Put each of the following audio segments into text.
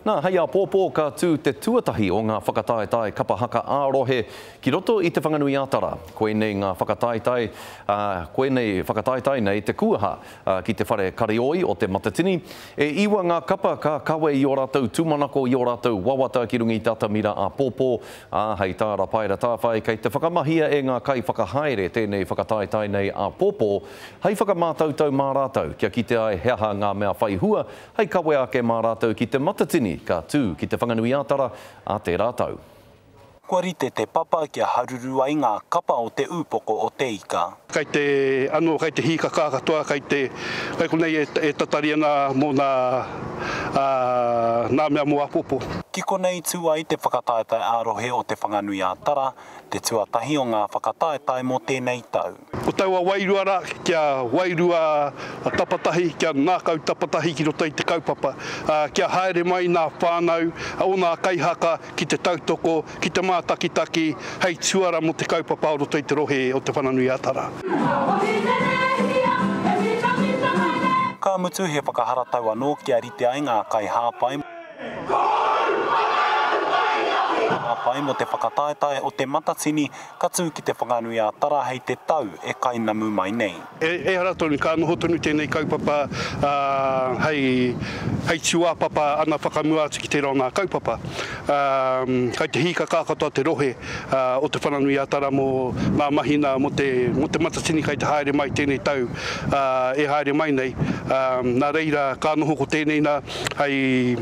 Nā, hei āpōpō ka tū te tuatahi o ngā whakataetae kapa haka ā-rohe ki roto i Te Whanganui-a-Tara. Koinei ngā whakataetae, ā, koinei whakataetae nei te kuaha ki te whare karioi o Te Matatini. E iwa ngā kapa ka kawe i ō rātou tūmanako, i ō rātou wawata ki runga i te atamira āpōpō, ā, hei tā Rapaera Tāwhai kei te whakamahia e ngā kaiwhakahaere tēnei whakataetae nei āpōpō hei whakamātautau mā rātou kia kite ai he aha ngā mea whai hua Hei kawea ake mā rātou ki Te Matatini, ka tū ki Te Whanganui-ā-Tara ā tērā tau. Kua rite te papa kia haruru ai ngā kapa o Te Ūpoko o Te Ika. Kei te, anō kei te hīkakā katoa, kei te, kei konei e, e tatari ana mō nā, ā, nā mea mō āpōpō. Ki konei tū ai te whakataetae ā-rohe o Te Whanganui-ā-Tara, te tuatahi o ngā whakataetae mō tēnei tau. Ko taua wairua rā, kia wairua tapatahi, kia ngākau tapatahi ki roto i te kaupapa, kia haere mai nā whānau o nā kaihaka ki te tautoko, ki te mātakitaki hei tuara mō te kaupapa o roto i te rohe o Te Whanganui-a-Tara. Ka mutu he whakaharatau anō kia rite ai ngā kaihāpai. Hāpai mō te whakataetae o Te Matatini ka tū ki Te Whanganui-a-Tara hei te tau e kainamu mai nei. Ehara tonu, ka noho tonu tēnei kaupapa hei, hei tūāpapa ana whakamua atu ki tērā o ngā kaupapa. Kai te hīkakā katoa te rohe o Te Whanganui-a-Tara mō ngā mahina mō te, mō Te Matatini kai te haere mai tēnei tau e haere mai nei. Nā reira, ka noho ko tēnei nā hei,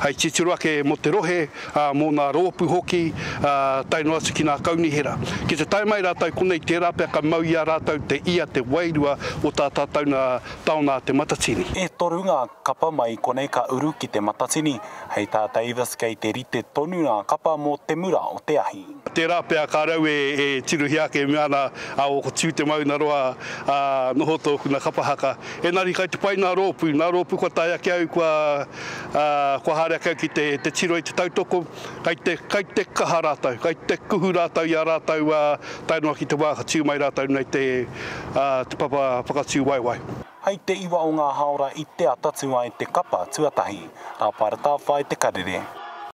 hei titiro ake mō te rohe, ā, mō ngā rōpū hoki, ā, tae noa atu ki ngā kaunihera. Ki te tae mai rātou konei, tērā pea ka mau i a rātou te ia, te wairua o tā tātou nā taonga a Te Matatini. E toru ngā kapa mai i konei ka uru ki Te Matatini. Hei tā Davis kei te rite tonu ngā kapa mō te mura o te ahi. Tērā pea ka rau e, e tirohia ake e mea ana, ā, o ko Tū te Maungaroa, ā, noho tōku nā kapa haka. Engari kai te pai ngā rōpū, ngā rōpū kua tae ake au, kua, ā, kua haere ake au ki te, te tiro i te tautoko, kai te, kai te kaha rātou, kai te kuhu rātou i a rātou, ā, tae noa ki te wā ka tū mai rātou nei te, ā, te papa whakatū waewae. Hei te iwa o ngā hāora i te ata tū ai te kapa tuatahi. Rāpaera Tāwhai Te Karere.